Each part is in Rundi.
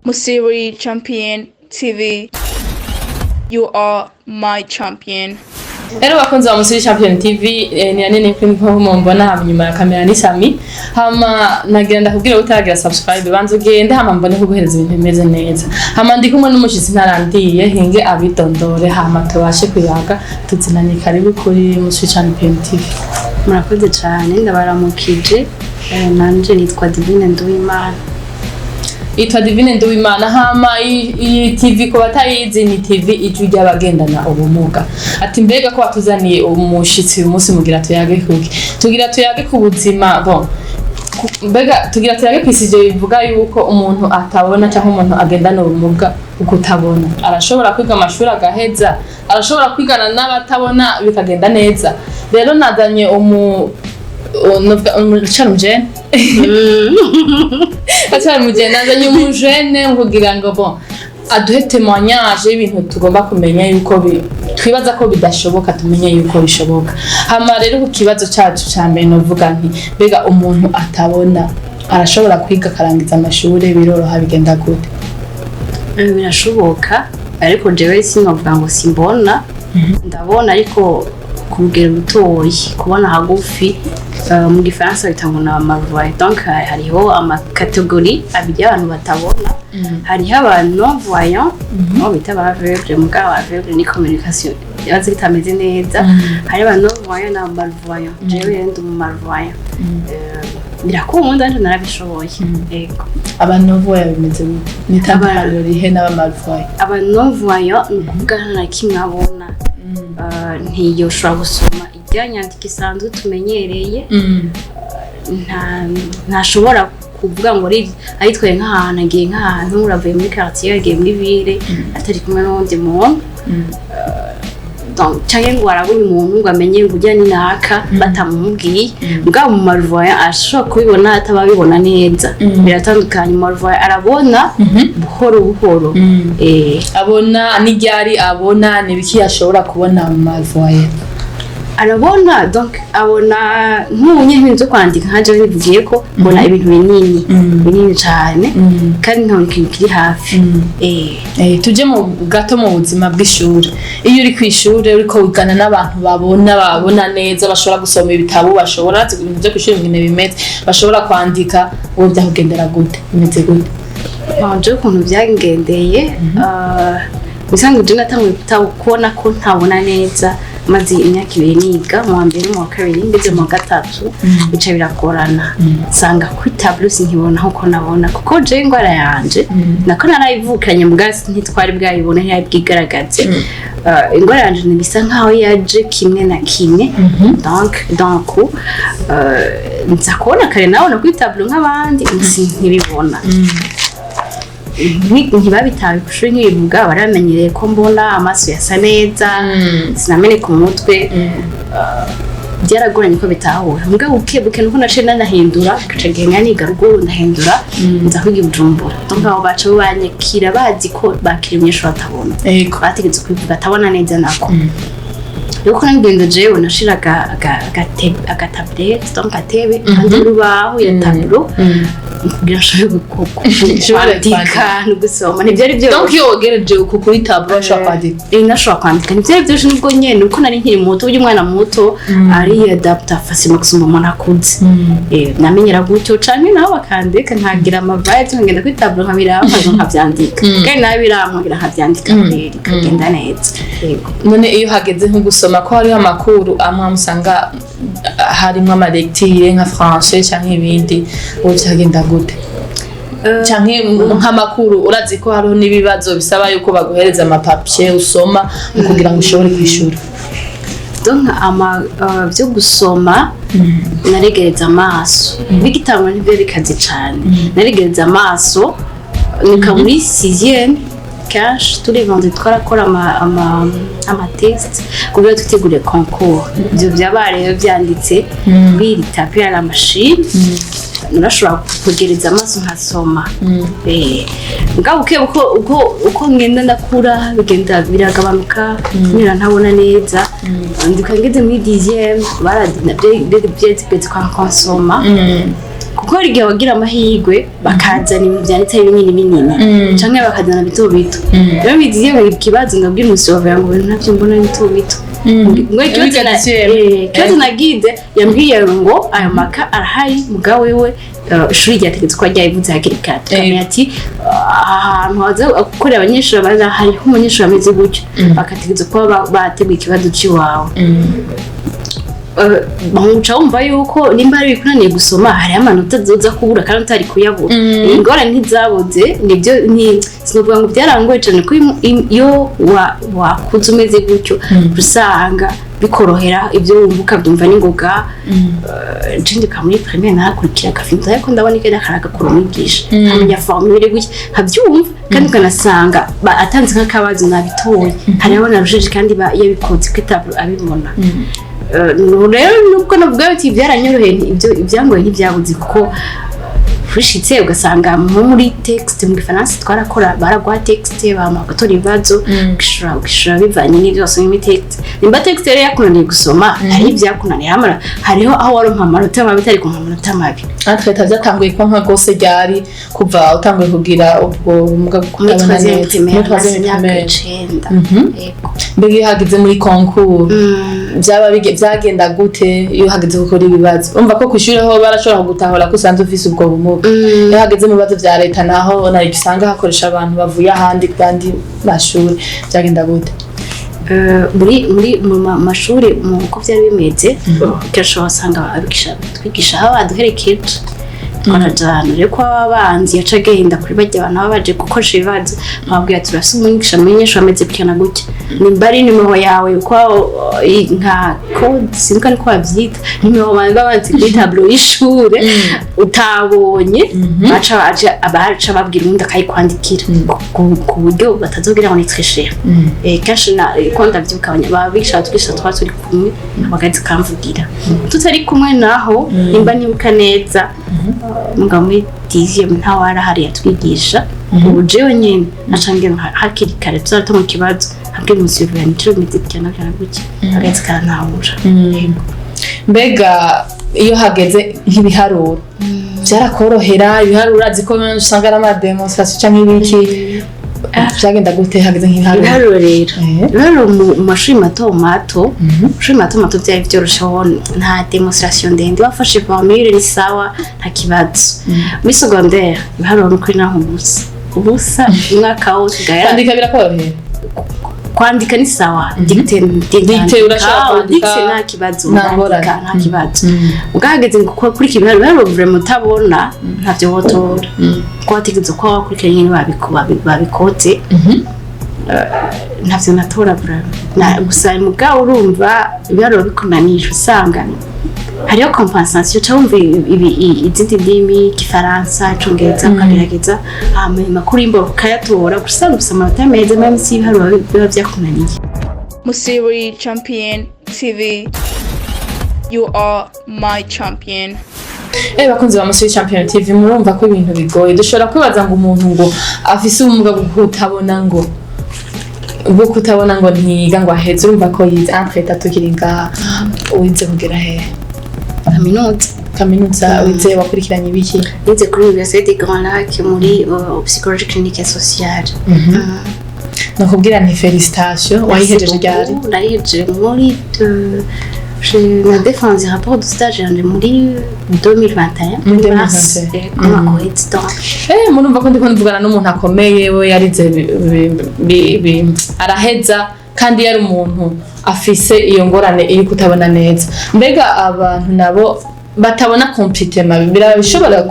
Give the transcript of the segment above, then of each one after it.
Musiri Champion TV. You are my champion. Rero bakunzi ba Musiri Champion TV, ni anene kuri nko mumbona hama inyuma ya kamera ni Sami. Hama nagira ndakubwira, utaragira subscribe, banza ugende, hama mbone kuguhereza ibintu bimeze neza. Hama ndi kumwe n'umushitsi ntarandiye hinge abidondore, hama tubashe kuyaga tuzinanye. Karibu kuri Musiri Champion TV. Murakoze cyane, ndabaramukije. Nanje nitwa Divine Nduwimana. Yitwa Divine Nduwimana. Hama iyi TV, ku batayizi, ni TV Ijwi ry'Abagendana Ubumuga. Ati mbega ko watuzaniye umushitsi uyu munsi, mugira tuyage kuki? Tugira tuyage ku buzima. Bon, mbega tugira tuyage ku isi bivuga yuko umuntu atabona cyangwa umuntu agendana ubumuga ukutabona arashobora kwiga amashuri agaheza, arashobora kwigana n'abatabona bikagenda neza. Rero nazanye umu umucara umujene, acyari umujene, nazanye umujene kugira ngo, bon, aduhe témoignage y'ibintu tugomba kumenya yuko twibaza ko bidashoboka, tumenye yuko bishoboka. Hama rero ku kibazo cacu ca mbere novuga nti: mbega umuntu atabona arashobora kwiga akarangiza amashuri? Biroroha? Bigenda gute? Birashoboka, ariko jewe sinovuga ngo simbona. Ndabona, ariko ku rugero rutoyi, kubona hagufi. Mu gifaransa bita ngo ni malvoyant. Donc hariho ama catégories abiri y'abantu batabona. Hariho abantu non voyant, abo bita aba aveugle, mugabo aveugle ni communication yabaze bitameze neza. Hariho abantu non voyant na malvoyant. Jewe rero ndi umu malvoyant. Birakunda, nje narabishoboye, yego. Abantu non-voyant bimeze gute? Ni itandukaniro rihe n'aba malvoyant? Aba non voyant ni ukuvuga nta na kimwe abona. Ntiyoshobora gusoma ijya nyandiko isanzwe tumenyereye. Ntashobora kuvuga ngo aritwaye nk'ahantu, agiye nk'ahantu, uravuye muri quartier agiye muri ville atari kumwe n'uwundi muntu. Donc, canke ngo arabonye umuntu ngo amenye ngo ujya ni naka batamubwiye. Mugabo mu malvoyant ashobora kubibona atababibona neza. Biratandukanye. Mu malvoyant arabona buhoro buhoro. Abona n'iryari? Abona nibiki ashobora kubona mu malvoyant? Arabona, donc abona nk'ubu nyine ibintu byo kwandika. Nka jewe nivugiye ko mbona ibintu binini binini cane, kandi nkabona ikintu kiri hafi. Tuje mu gato mu buzima bw'ishuri. Iyo uri kw'ishure uriko wigana n'abantu babona neza, bashobora gusoma ibitabo, bashobora ibintu byo kw'ishuri ingene bimeze, bashobora kwandika, ubu byakugendera gute? Bimeze gute? Bon, jewe ukuntu byangendeye, bisanzwe je natanguye kubona ko ntabona neza maze imyaka 2 niga mu wa mbere no mu wa kabiri. Ngeze mu wa gatatu bica biragorana, nsanga kuri tableau sinkibona nkuko nabona, kuko jewe ingwara yanje nako narayivukanye, mbwa ntitwari bwayibone, ntiyari bwigaragaze. Ingwara yanje ntibisa nkaho yaje kimwe na kimwe. Donc nza kubona kare nabona kuri tableau nk'abandi, nkibibona. Ntibabitaye ku ishuri nkibivuga, baramenyereye ko mbona, amaso yasa neza, sinameneka umutwe. Byaragoranye ko bitahura, mugabo buke buke nuko naciye nanahindura, gaca genda niga ruguru, ndahindura nza kwiga i Bujumbura. Donc aho baca banyakira bazi ko bakira umunyeshuri atabona. Bategetse kubivuga atabona neza nako. Rero ko nagenda, jewe nashira aga tablette, donc agatebe kandi urubaho ya tableau kugira nshobore Ushobore kwandika no gusoma. Ntibyari Donc byoroshye. iyo wogereje uku kuri tableau ushobora kwandika? Nashobora kwandika, ntibyari byoroshye. Nubwo nyene uko nari nkiri muto, burya umwana muto ariyadapta facilement gusumba umuntu akuze. Namenyera gutyo, canke nabo bakandika, nkagira ama vibes, nkagenda kuri tableau nkabiraba, nkaza nkavyandika, kandi nawe birampa nkavyandika kweri bikagenda neza, yego. None iyo hageze nko gusoma, ko hariho amakuru amwe usanga harimwo ama lecture nka français canke ibindi, ubu vyagenda gute? Canke nk'amakuru, urazi ko hariho n'ibibazo bisaba yuko baguhereza ama papier usoma mu kugira ngo ushobore kwishura. Donc ama byo gusoma naregereza amaso. Bigitangwa ntibyo bikaze cane, naregereza amaso. Nika muri sixième, kenshi turi vendredi twarakora ama test kugira twitegure concours. Ivyo vyaba rero vyanditse kuri iri tapis ya la machine, narashobora kwegereza amaso nkasoma. Mugabo buke uko ngenda ndakura bigenda biragabanuka, nyura ntabona neza. Ndika ngeze muri dixième byegetse kwa konsoma ku Kuko hari igihe wagira amahirwe bakazana ibintu byanditse ari binini binini canke bakazana bito bito. Rero bigiye mu kibazo, ndabwira umusurveillant ngo ibintu navyo mbona bito bito. Ngo ikibazo ikibazo nagize, yambwiye ngo ayo maka arahari, mugabo wewe ishuri ryategetse ko ryabivuze hakiri kare, tukamenya ati ahantu haza gukorera abanyeshuri baza hariho umunyeshuri ameze gutyo, bakategetse kuba bateguye ikibazo c'iwawe. Uca wumva yuko nimba hari ibikunaniye gusoma, hariho amanota azoza kubura kandi utari kuyabura. Ingorane ntizabuze, nibyo, sinovuga ngo byarangoye cyane, ko iyo wakuze umeze gutyo usanga bikorohera, ibyo wumva ukabyumva n'ingoga. Ncindika muri primaire narakurikira agafinda, ariko ndabona ikenda karagakura umwigisha, nkamenya formule gutya nkabyumva, kandi ukanasanga atanze nk'akabazo nabitoye, hariho narushije kandi yabikoze kuri tableau abibona. Rero nubwo navuga ati byaranyoroheye, ibyo ibyangoye ntibyabuze, kuko ushitse ugasanga nko muri texte mu Gifaransa twarakora, baraguha texte bama bagatora ibibazo, ukishura bivanye n'ibyo wasomye muri texte. Nimba texte rero yakunaniye gusoma, hari ibyakunaniye hamara, hariho aho waronka amanota mabi utari kuronka amanota mabi. Natwe byatanguye kuba nka rwose ryari, kuva utanguye kugira ubwo bumuga bwo Muri kutabona troisième neza? primaire. Muri troisième Maze imyaka primaire. 9. Yego. Mbega iyo hageze muri concours byaba byagenda gute? Iyo hageze gukora ibibazo, urumva ko kw'ishuri ho barashobora kugutahura ko usanzwe ufise ubwo bumuga. Iyo hageze mu bibazo vya leta naho nari usanga hakoresha abantu bavuye ahandi ku yandi mashuri, byagenda gute? Muri mu mashuri mu uko byari bimeze, kenshi wasanga abigisha twigisha aho baduherekeje, twarajana. Rero ko baba banzi, yaca agenda kuri barya abantu baba baje gukoresha ibibazo, nkababwira turafise umwigisha munyeshuri ameze gutya na gutya, nimba ari nimero yawe uko nka code, sinzi niko bavyita, nimero baba banditse kuri tableau y'ishure utabonye, baca babwira uwundi akayikwandikira ku buryo batazogira ngo ni tricherie. Kenshi na ko ndavyibuka, abigisha batwigisha twaba turi kumwe, bagaza kamvugira. Tutari kumwe naho, nimba nibuka neza, mugabo muri dixième ntawe arahari yatwigisha. Ubu jewe nyene naca ngira hakiri kare tuzarata mu kibazo, habwira umusurveillant nicyo bimeze gutya na gutya na gutya, agahita karantahura. Mbega iyo hageze nk'ibiharuro byarakorohera? Ibiharuro urazi ko benshi usanga ari amadémonstration canke ibiki, byagenda gute hageze nk'ibiharuro? Ibiharuro rero, ibiharuro mu mashuri mato mato, mu mashuri mato mato byari byorosheho, nta démonstration ndende, wafashe formule ni sawa, nta kibazo. Muri secondaire ibiharuro ni ukuri naho ubusa ubusa umwaka wose ugahera. Kwandika birakorohera? Kwandika ni sawa, dictée. Dictée urashobora kwandika, dictée nta kibazo. Nta ngorane. Ndandika nta kibazo. Ubwahageze ngo kurikira ibiharuro, ibiharuro vraiment utabona ntavyo wotora, kuko wategetse ko wakurikira nyene babikoze, ntavyo natora vraiment. Gusa mugabo urumva ibiharuro bikunanije, usanga hariho compensation, uca wumva izindi ndimi, igifaransa, icongereza, ukagerageza, hama amakuru y'imbo ukayatora, gusa gusa amanota meza même si ibiharuro biba vyakunaniye. Musiri Champion TV. You are my champion. Bakunzi ba Musiri Champion TV, murumva ko ibintu bigoye. Dushobora kwibaza ngo umuntu ngo afise ubumuga bwo kutabona ngo ntiyiga ngo aheze. Urumva ko yize. Entre tukiri ngaha, wize kugera hehe? Kaminuza. Kaminuza wize, wakurikiranye ibiki? Nize kuri Université des Grands Lacs muri psychologie clinique et sociale. Nakubwira nti félicitations. Wayihejeje ryari? Narihejeje muri na défense rapport de stage yanje muri 2021. Muri mars. 2021. Yego, umwaka uheze donc. Murumva ko ndiko ndivugana n'umuntu akomeye. We yarize araheza, kandi yari umuntu afise iyo ngorane iyo kutabona neza. Mbega abantu nabo batabona complètement,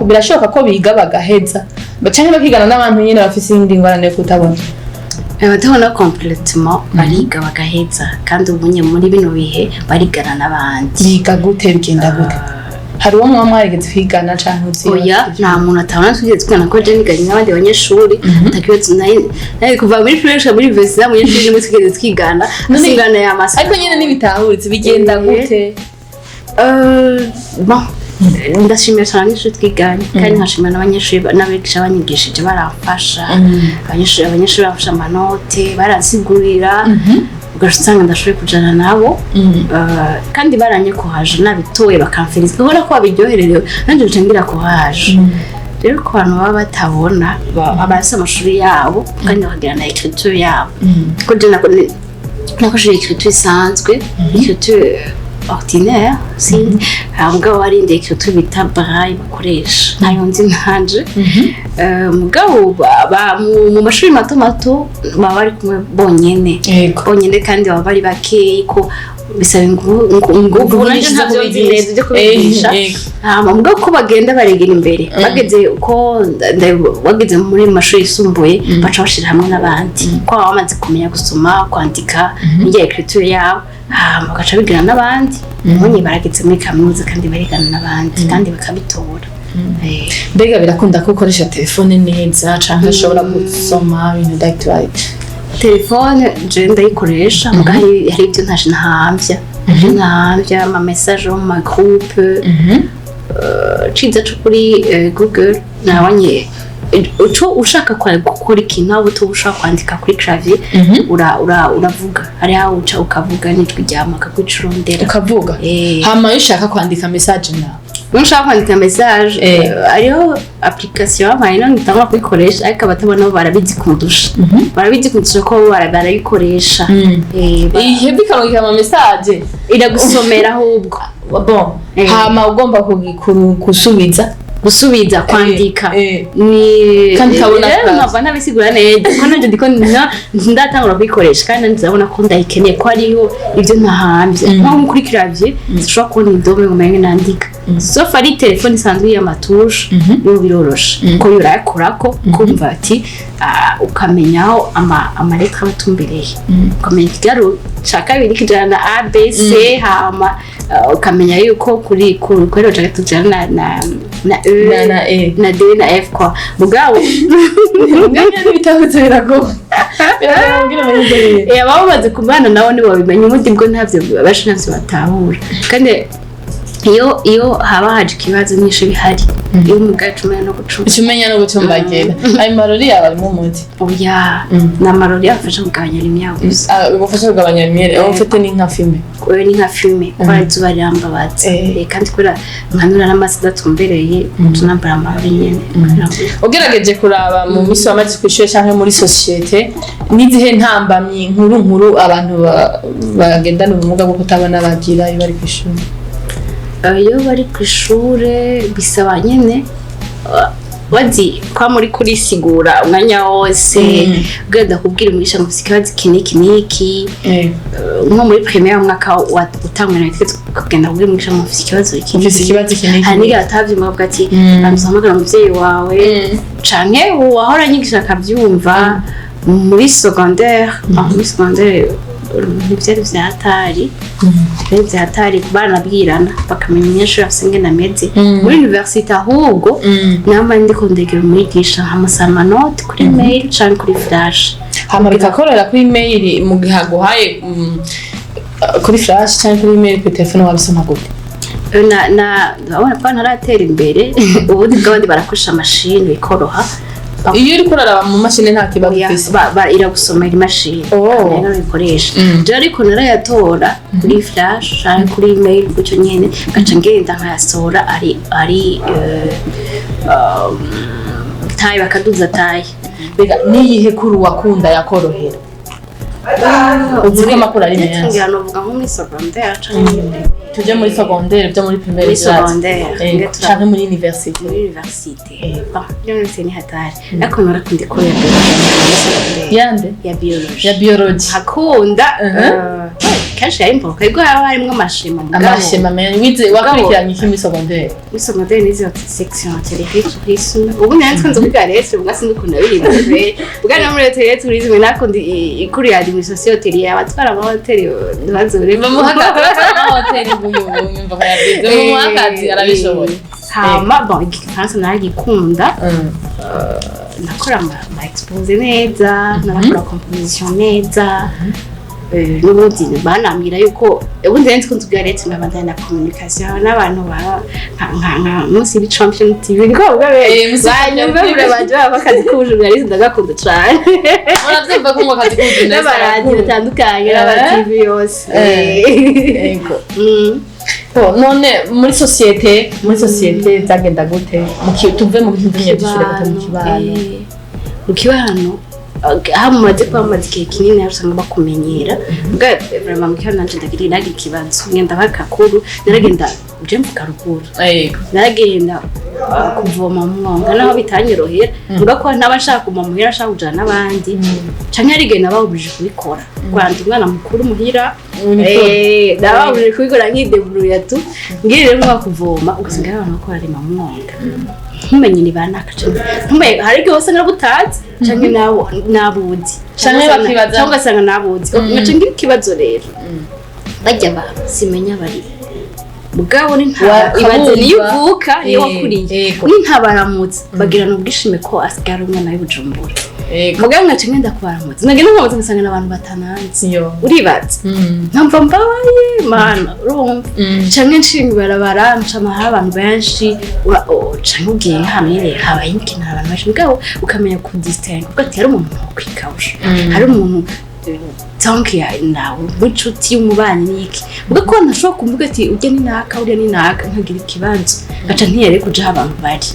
birashoboka ko biga bagaheza, canke bakigana n'abantu nyene bafise iyindi ngorane yo kutabona? Abatabona complètement bariga bagaheza, kandi ubunye muri bino bihe barigana n'abandi. Biga gute? Bigenda gute? Hari uwo muba mwarigeze kwigana canke uzi? Oya, nta muntu atabona twigeze twigana, ko je niganye n'abandi banyeshuri atakibazo. Naye kuva muri primaire muri université nta munyeshuri n'umwe twigeze twigana asingana y'amaso. Ariko nyene ntibitahuritse, bigenda gute? Bon, ndashimira cyane abanyeshuri twiganye, kandi nkashimira n'abanyeshuri n'abigisha banyigishije, baramfasha. Abanyeshuri bamfasha amanote, baransigurira. Ugaca usanga ndashoboye kujana nabo. Kandi baranyekohaje, nabitoye bakamfiriza, ubona ko babiryohererewe, nanjye nca ngira courage. Rero ku bantu baba batabona, bafise amashuri yabo kandi bakagira na écriture yabo, kuko je nakoresheje écriture isanzwe, écriture ordinaire, sinzi, mugabo hari indi écriture bita braille bakoresha, ntayo nzi nanje. Mugabo mu mashuri mato mato baba bari kumwe bonyene, bonyene, kandi baba bari bakeyi, ko bisaba inguvu. Nanje nyinshi zo ntavyo nzi kubigisha. neza byo kubigisha. Hama mugabo ko bagenda baregera imbere, bageze ko bageze muri mashuri yisumbuye, baca bashira hamwe n'abandi, ko baba bamaze kumenya gusoma, kwandika n'irya écriture yabo, hama bagaca bigana n'abandi. Ubundi barageze muri kaminuza kandi barigana n'abandi kandi bakabitora. Mbega birakunda ko ukoresha telefone neza, canke ushobora gusoma ibintu direct right? Telefone je ndayikoresha, muga hari ibyo ntaje ntahamvya, ntaje ntahamvya ama message yo mu ma groupe. Ciza co kuri Google nabonye, uco ushaka gukora ikintu, waba utuba ushaka kwandika kuri clavier, ura ura uravuga, hari aho uca ukavuga n'ijwi ryawe akakwicurondera. Ukavuga. Hama iyo ushaka kwandika message nawe? Iyo ushaka kwandika message, hariho application bampaye none ntangura kuyikoresha, ariko abatabona bo barabizi kundusha, barabizi kundusha ko bo barayikoresha. Ihe bikarungika ama message? Iragusomera ahubwo. Bon. Hama ugomba gusubiza? Gusubiza, kwandika, ni Kandi ukabona rero phrase. Nkava ntabisigura neza, ko nanjye ndiko ndatangura kuyikoresha, kandi nanjye ndabona ko ndayikeneye, ko hariho ibyo ntahambye, nko kuri clavier sinshobora kubona indome ngo menye nandika, sauf ari telefone isanzwe y'ama touches, yo biroroshe ko urayakorako kumva ati ukamenya aho ama lettres aba atumbereye, ukamenya ikigaru ca kabiri kijana na A B C, hama ukamenya yuko kuri roja tujana na E, Na E. na D na F kwa mugabo. Nganya n'ibitahutse biragoye, biragoye kugira umenye ibyo bintu. Ababa bamaze kubana nabo nibo babimenya, ubundi bwo ntabyo benshi ntabyo batahura. Kandi iyo haba haje ikibazo nyinshi bihari, iyo umugabo umenya no gucuma. Uca umenya no gucumbagira. Ayo marori yawe arimo umuti? Oya, ni amarori afasha kugabanya lumière gusa. Ah, bigufasha kugabanya lumière. Aho ufite ni nka fumé? Oya, ni nka fumé, kubera izuba rirambabaza. Kandi kubera nkanura n'amaso adatumbereye, tunambara amarori nyene kugira ngo. Ugerageje kuraba mu minsi wamaze kw'ishure canke muri société, n'izihe ntambamyi nkuru nkuru abantu bagendana ubumuga bwo kutabona bagira iyo bari kw'ishure? Iyo bari ku ishure, bisaba nyene bazi kwa muri kurisigura umwanya wose, ugenda kubwira umwigisha ngo ufise ikibazo iki n'iki n'iki. Nko muri primaire, umwaka wa utangwa na twe, kugenda kubwira umwigisha ngo ufise ikibazo iki Ufise ikibazo iki n'iki. Hari n'igihe atavyumva, avuga ati banza uhamagara umuvyeyi wawe, canke uwahora anyigisha akavyumva. Muri secondaire, muri secondaire ntivyari vyatari, vyari vyatari, baranabwirana bakamenya umunyeshuri afise ingene ameze. Muri université ahubwo, namba ndiko ndegera umwigisha, nkamusaba ama notes kuri mail canke kuri flash. Hama bikakorera kuri mail mu gihe aguhaye kuri flash canke kuri mail, kuri telefone wabisoma gute? Na urabona ko ntaratera imbere, ubundi bw'abandi barakoresha mashini bikoroha. Iyo uriko uraraba mu mashini nta kibazo Oya, ufise? Iragusomera imashini. Rero bikoresha. Je ariko narayatora kuri flash canke kuri email gutyo nyene, ngaca ngenda nkayasohora ari taille, bakaduza taille. Mbega niyihe cours wakunda yakorohera? Uzi ko ama cours ari menshi. Ngira novuga nko muri secondaire canke muri primaire. Tuje muri secondaire, byo muri primaire. Muri secondaire. Canke muri université. Muri université. Bon, muri université ni hatari, ariko narakunda i cours ya biologie muri secondaire. Yande? Ya biologie. Ya biologie. Hakunda kenshi yari imboka, ariko haba harimwo ama schémas, mugabo Ama schémas menshi wize. Wakurikiranye iki muri secondaire? Muri secondaire nize section hôtellerie tourisme. Ubu nari nzi kwiga lettres, ubwo sinzi ukuntu nabirinze ubwo no muri hôtellerie tourisme nakundi i cours ya administration hôtelière, abatwara amahoteli ntibazore. Bamuha amahoteli, nguyu nyumva ko yabyize, bamuha akazi, arabishoboye. Hama bon, igifaransa naragikunda, nakora ama exposé neza, narakora composition neza. N'ubundi banambwira yuko ubundi nari nzi ko nzubwira leta, nkabandanya na communication n'abantu ba nka munsi y'i Champion TV, niko bavuga. Munsi y'i banyumve Champion TV. bure banje baba akazi k'ubujournaliste ndagakunda cane. Muravyumva ko ngo akazi k'ubujournaliste n'amaradiyo arakunda. atandukanye, n'ama TV yose. Yego. Bo, none muri société byagenda gute? Tuve mu bintu by'ishure gato, mu kibano. Mu kibano, aho mumaze kuba mumaze igihe kinini aho usanga bakumenyera. Mbwa vraiment mu kibano nanje ndagira nagira ikibazo, ngenda bakakuru, naragenda je mvuga ruguru. Naragenda kuvoma mu mwonga, naho bitanyorohera, mbwa ko ntaba nshaka kuguma muhira, nshaka kujana n'abandi, canke hari igihe nababujije kubikora kwanda umwana mukuru muhira. Nababujije kubikora, nkideburuya tu ngiye rero mwa kuvoma, ugasanga hari abantu bariko bararima mu mwonga, ntumenye ni banaka canke ntumenye, hari igihe usanga butazi canke nabo nabuzi. Canke bakibaza- Canke ugasanga nabuzi, ngaca ngira ikibazo rero, bajya abantu simenya bari mugabo ni nta ibaze niyo uvuka, niyo wakuriye, ni ntabaramutse bagirana ubwishime ko asigara umwana w'i Bujumbura. Mugabo nkaca ngenda kubaramutsa, nagenda nkabaza ngasanga n'abantu batananze. Uribaza nkamva mbabaye mana, urumva? Canke nciye ibarabara nca hari abantu benshi, canke ugiye nk'ahantu nyene habaye ikintu hari abantu benshi, mugabo ukamenya kudistingue, uvuga ati hari umuntu wokwikawusha, hari umuntu tanki ya nawe w'inshuti y'umubanyi n'iki, ubwo ko ntashobora kuvuga ati urya ni naka, urya ni naka, nkagira ikibazo, ngaca ntiyere kuja aho abantu bari.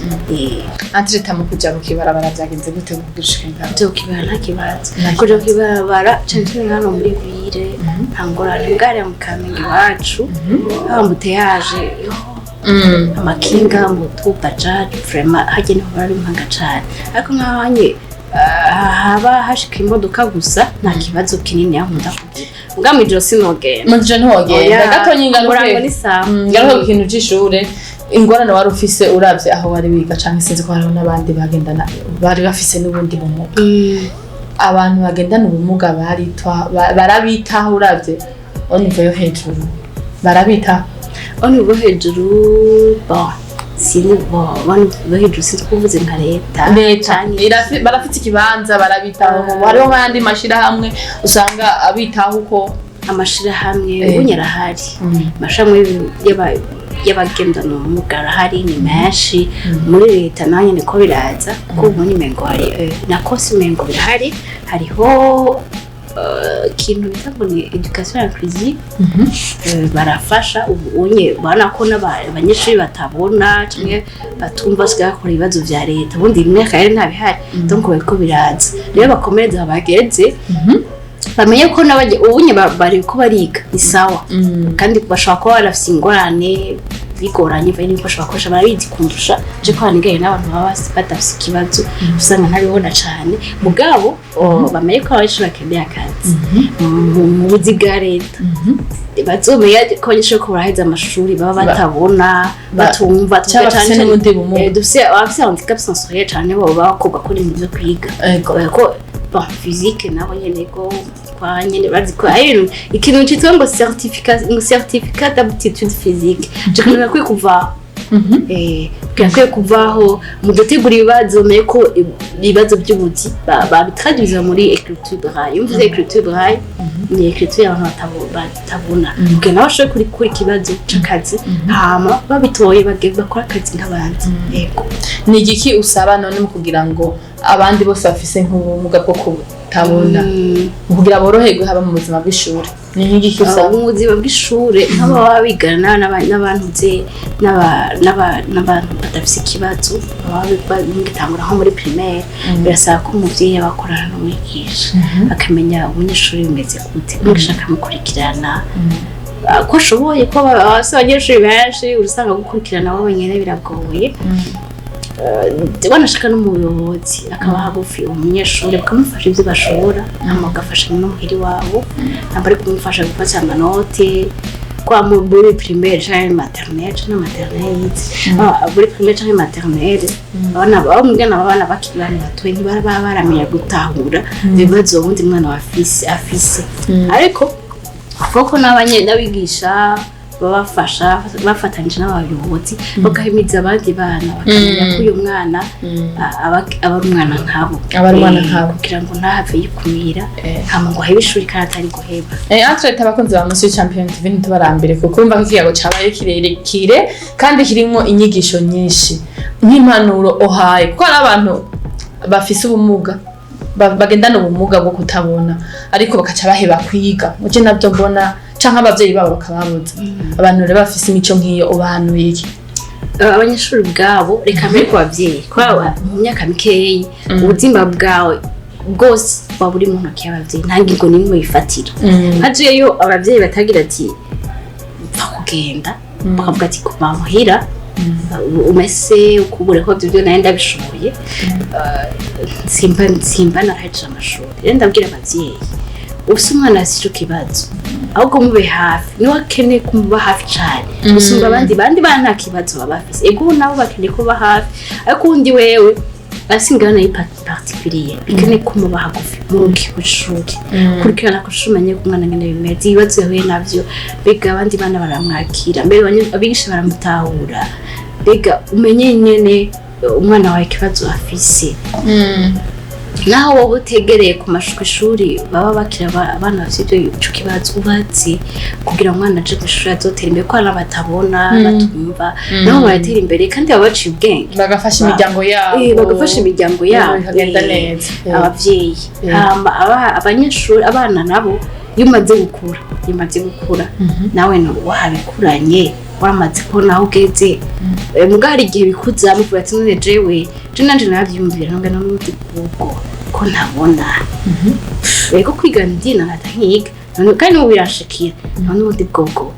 Antireta mu kuja mu kibarabara byagenze gute kugira ushike ngaho? Kuja kukibara nta kibazo. Nta Kuja kukibarabara cane cane hano muri ville nta ngorane, bwariya mu Kamenge iwacu haba embouteillage, amakinga, moto, bajaji, vraiment harya niho bari impanga cane, ariko nk'ahanye haba hashika imodoka gusa nta kibazo kinini aho nkunda kugira, ubwa mw'ijoro sinogenda. Mu gihe ntiwogenda. Oya, Gato nyingaruke. Umurango ni sawa. Ngaruke ku kintu c'ishure, ingorane wari ufise uravye aho wari wiga, canke sinzi ko hariho n'abandi bagendana bari bafise n'ubundi bumuga. Abantu bagendana ubumuga barabitaho uravye au niveau yo hejuru, barabitaho? Au niveau hejuru, bon, sini, bon, au niveau hejuru sinzi kuvuze nka leta. Leta canke barafite ikibanza, barabitaho? Hariho nk'ayandi mashirahamwe usanga abitaho uko? Amashirahamwe ubu arahari, amashirahamwe y'abagendana ubumuga arahari, ni menshi. Muri leta naho nyene ko biraza, kuko ubu ni mengo hari nako si mengo birahari, hariho ikintu bita ngo ni éducation inclusive. Barafasha ubu unye ubona ko abanyeshuri batabona canke batumva basigaye bakora ibibazo vya leta, ubundi imyaka yari ntabihari. Donc bariko biraza rero, bakomereze aho bageze, bamenye ko ubunye bariko bariga, ni sawa, kandi bashobora kuba barafise ingorane bigoranye bivanye n'ibikoresho bakoresha, barabizi kundusha je ko hanigaye n'abantu baba badafise ikibazo, usanga ntabibona cane. Mugabo bamenye ko abanyeshuri bakeneye akazi mu buzi bwa leta, bazomenya ko abanyeshuri ko baraheza amashuri baba batabona, batumva. Canke bafise n'ubundi bumuga. Dufise abafise handicap sensoriel cane, bo baba bakobwa ko ibintu vyo kwiga. Ko bon, physique nabo nyene ko kwa nyene bazi ko ari ibintu, ikintu citwa ngo certificat, ngo certificat d'aptitude physique, je kintu gakwiye kuvaho. Birakwiye kuvaho mu gutegura ibibazo, menye ko ibibazo by'ubuzi babitraduza muri écriture braille. Iyo mvuze écriture braille, ni écriture y'abantu batabona, kugira nabo bashobore kuri ikibazo c'akazi, hama babitoye bakora akazi nk'abandi. Yego. Ni igiki usaba none mu kugira ngo abandi bose bafise nk'ubumuga bwo kutabona, mu kugira boroherwe haba mu buzima bw'ishuri, ni nk'igiki usaba? Mu buzima bw'ishure, nk'ababa bigana n'abantu ze n'abantu badafise ikibazo, baba bagitangura nko muri primaire, birasaba ko umuvyeyi aba akorana n'umwigisha, akamenya umunyeshuri bimeze gute, umwigisha akamukurikirana ko ashoboye, ko abanyeshuri benshi usanga gukurikirana bo nyene biragoye. Wanashaka n'umuyobozi akaba hagufi umunyeshuri, bakamufasha ibyo bashobora, hama bagafashanya n'umuhiri wabo, ntabwo ari kumufasha gufata amanote kwa muri primaire canke maternelle, canke maternelle yize. Muri primaire canke maternelle, abana baba mugana abana bakiri bana batoye ntibaba baramenya gutahura ibibazo uwundi mwana wa afise, ariko koko n'abigisha Babafasha bafatanyije n'abayobozi, bagahimiza abandi bana, bakamenya ko uyu mwana aba ari umwana nkabo. Aba ari umwana nkabo. Kugira ngo ntahave yikumira, hama ngo ahebe ishuri kandi atari guheba. Entre abakunzi ba Musi Champion TV, ntitubarambire kuko urumva ko ikiyago cabaye kirekire kandi kirimwo inyigisho nyinshi. Nk'impanuro ohaye, kuko hari abantu bafise ubumuga, bagendana ubumuga bwo kutabona, ariko bakaca baheba kwiga, muje navyo mbona, canke abavyeyi babo bakababuza. Abantu rero bafise imico nk'iyo, ubahanuye iki? Abanyeshuri ubwabo, reka mbere ku babyeyi, kubera mu myaka mikeyi ubuzima bwawe bwose buba buri mu ntoki y'ababyeyi, nta ngingo n'imwe wifatira. Hajeyo ababyeyi batagira ati pfa kugenda, bakavuga ati guma muhira, umese ukubure, ko ibyo nawe ndabishoboye. Simba narahejeje amashuri. Rero ndabwira ababyeyi, ufise umwana afise ico kibazo, ahubwo mube hafi, niwe akeneye kumuba hafi cane gusumba abandi bandi bana. Nta kibazo baba bafise, ego ubu nabo bakeneye kuba hafi, ariko uwundi wewe afise ingorane particulier, bikeneye kumuba hagufi murugi kw'ishuri, kurikirana ku ishuri, umenye ko umwana ngene bimeze, ibibazo yahuye navyo, mbega abandi bana baramwakira, mbere abigisha baramutahura, mbega umenye nyene umwana wawe ikibazo afise. Naho wowe utegereye ku ishuri baba bakira abana bafite ico kibazo, ubazi kugira umwana aje kw'ishuri azotera imbere, ko hari batabona, batumva, nabo baratera imbere kandi baba baciye ubwenge. Bagafasha imiryango yabo. Bagafasha imiryango yabo. Bikagenda neza. Abavyeyi, hama abanyeshuri, abana nabo, iyo umaze gukura nawe wahabikuranye, wamaze kubona aho ugeze. Muga hari igihe bikuza muvuga ati none jewe, je nanje naravyiyumvira, nonga n'ubundi bwubwo ko ntabona, ego kwiga ndina nkata nkiga none, kandi n'ubu biranshikira, none ubundi bwobwo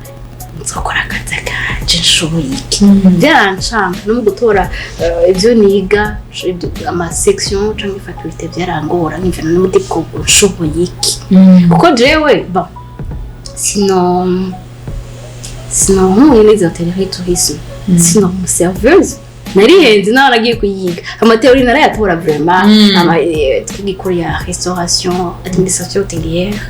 nzokora akazi kanje nshoboye iki? Byarancanga no mu gutora ibyo niga, ama section canke faculté, byarangora, nkumva n'ubundi bwobwo nshoboye iki? Kuko jewe, bon, sino nkuye neza hôtellerie tourisme, sino serveuse, narihenze naho nagiye kuyiga, ama théories narayatora vraiment. Ama twiga cours ya restauration, administration hôtelière,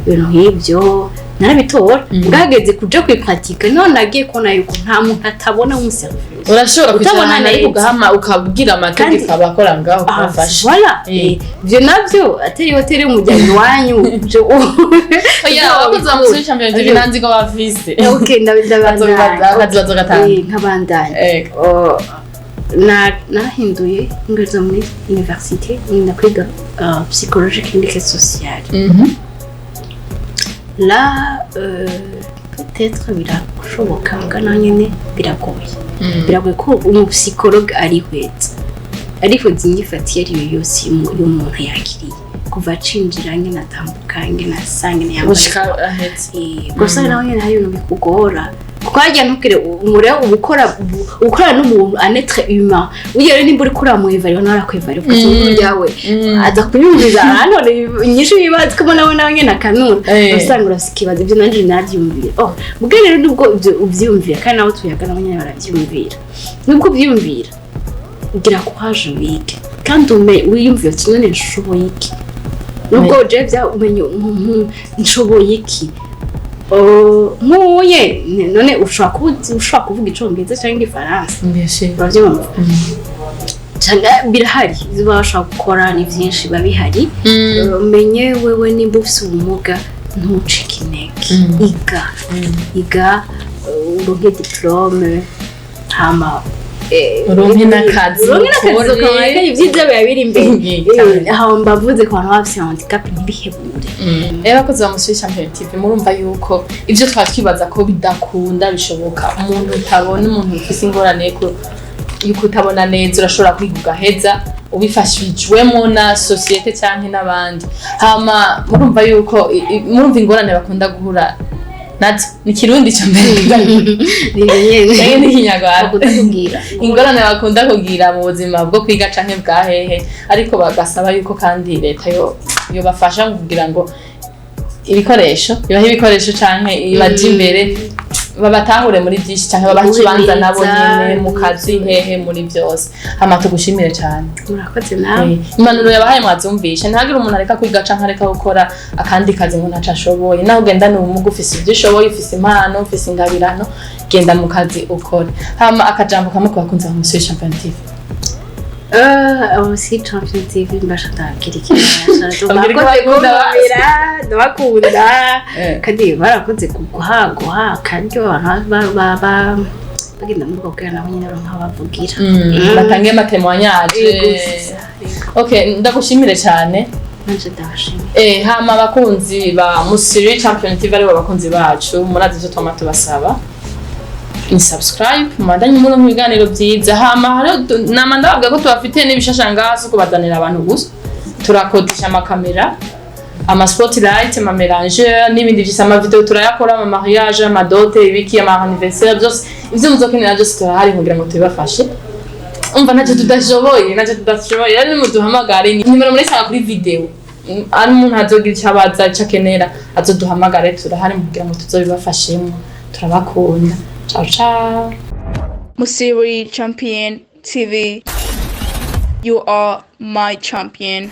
ibintu nk'ibyo narabitora. Bwageze kuja kwipratika, none nagiye kubona yuko nta muntu atabona w'umuserveuse. Urashobora kwicara Utabona ahantu ariko neza. ugahama ukabwira amategeko abakora ngaho kubafasha. Voilà. Ivyo navyo atari hoteli y'umuryango iwanyu. Oya, abakozi ba Musi Champion TV nanzi ko bafise. Okay, ndabandanya. Akazi bazogatanga. Nkabandanya. Oh, narahinduye ngaza muri université, ngenda kwiga psychologie clinique et sociale. Là, peut-être birashoboka, mbwa naho nyene biragoye. Biragoye ko umupsychologue arihweza inyifato iyo ari yo yose y'umuntu yakiriye kuva acinjira, ngene atambuka, ngene asa, ngene yambaye. Gushika ahetse. Gusa naho nyene hari ibintu bikugora, kuko harya ntukire umure ubukora ukorana n'umuntu, un être humain. Burya rero nimba uriko uramuevaluer, nawe arakwevaluer, ukaza inkuru yawe aza kuyumviza aranone inyishu y'ibibazo, ko nawe nyene akanura. Usanga urafise ikibazo. Ibyo nanje navyumvira. Oh, ubwo rero nubwo ibyo uvyumvira, kandi nabo tuyaga nabo nyene baravyumvira, nubwo uvyumvira, ugira courage, wige kandi wiyumvire uti none nshoboye iki? Nubwo je bya umenye nshoboye iki? Oh, nkuye none ushobora kuba ushobora kuvuga icongereza cyangwa igifaransa. Mbese. Urabyumva? Cyane birahari, ibyo baba bashobora gukora ni byinshi, biba bihari. Umenye wewe nimba ufise ubumuga, ntucike intege. Iga, iga, uronke diplôme, hama Uronke n'akazi, uronke n'akazi, ukore. Ukabona ibyiza biba biri imbere. Cyane. Aho mbavuze ku bantu baba bafise handicap, ntibihebure. Rero abakozi ba Musi Champion TV, murumva yuko ibyo twari twibaza ko bidakunda bishoboka. Umuntu utabona, umuntu ufise ingorane yuko utabona neza, urashobora kwiga ugaheza ubifashijwemo na société canke n'abandi. Hama murumva yuko murumva ingorane bakunda guhura nazo. Ni Kirundi ca mbere? Ni nyene. Canke ni Kinyarwanda? Bakunda kubwira. Ingorane bakunda kugira mu buzima bwo kwiga canke bwa hehe, ariko bagasaba yuko kandi leta yo yobafasha kugira ngo ibikoresho, ibahe ibikoresho canke ibaje imbere. Babatahure muri byinshi canke babahe ikibanza nabo Guhimiriza, nyene mu kazi, hehe, muri byose. Hama tugushimire cane. Murakoze nawe. Impanuro yabahaye mwazumvishe. Ntihagire umuntu areka kwiga canke areka gukora akandi kazi ngo ntaco ashoboye. Naho ugendana ubumuga, ufise ibyo ushoboye, ufise impano, ufise ingabirano, genda mu kazi ukore. Hama akajambo kamwe ku bakunzi ba Musiri Champion TV. Abo si Champion TV, mbasha ndababwira ikintu. Babwira ko Murakoze bakunda. kuntumira, ndabakunda kandi barakoze guha akaryo abantu bagenda muri ubwo bwira, nabo nyine baronka aho bavugira. Batange ama témoignages. Yego, sisa, yego. Okay, ndagushimire cyane. Nanje ndabashimiye. Hama abakunzi ba Musiri Champion TV, aribo bakunzi bacu, murazi ivyo twama tubasaba ni subscribe, mubandanye muronka ibiganiro vyiza. Hama hariho nama ndababwira ko tubafitiye n'ibishasha ngaha, si kubazanira abantu gusa, turakodesha amakamera, ama spotlight, ama mélangeur n'ibindi vyose. Ama vidéo turayakora, ama mariage, ama dot, ibiki, ama anniversaire, byose ivyo muzokenera byose turahari kugira ngo tubibafashe. Umva, ntacyo tudashoboye, ntacyo tudashoboye. Rero nimuduhamagare, nimero murisanga kuri vidéo. Ari umuntu azogira icyo abaza, icyo akenera, azoduhamagare, turahari kugira ngo tuzobibafashemo. Turabakunda, ciao ciao. Musiri Champion TV. You are my champion.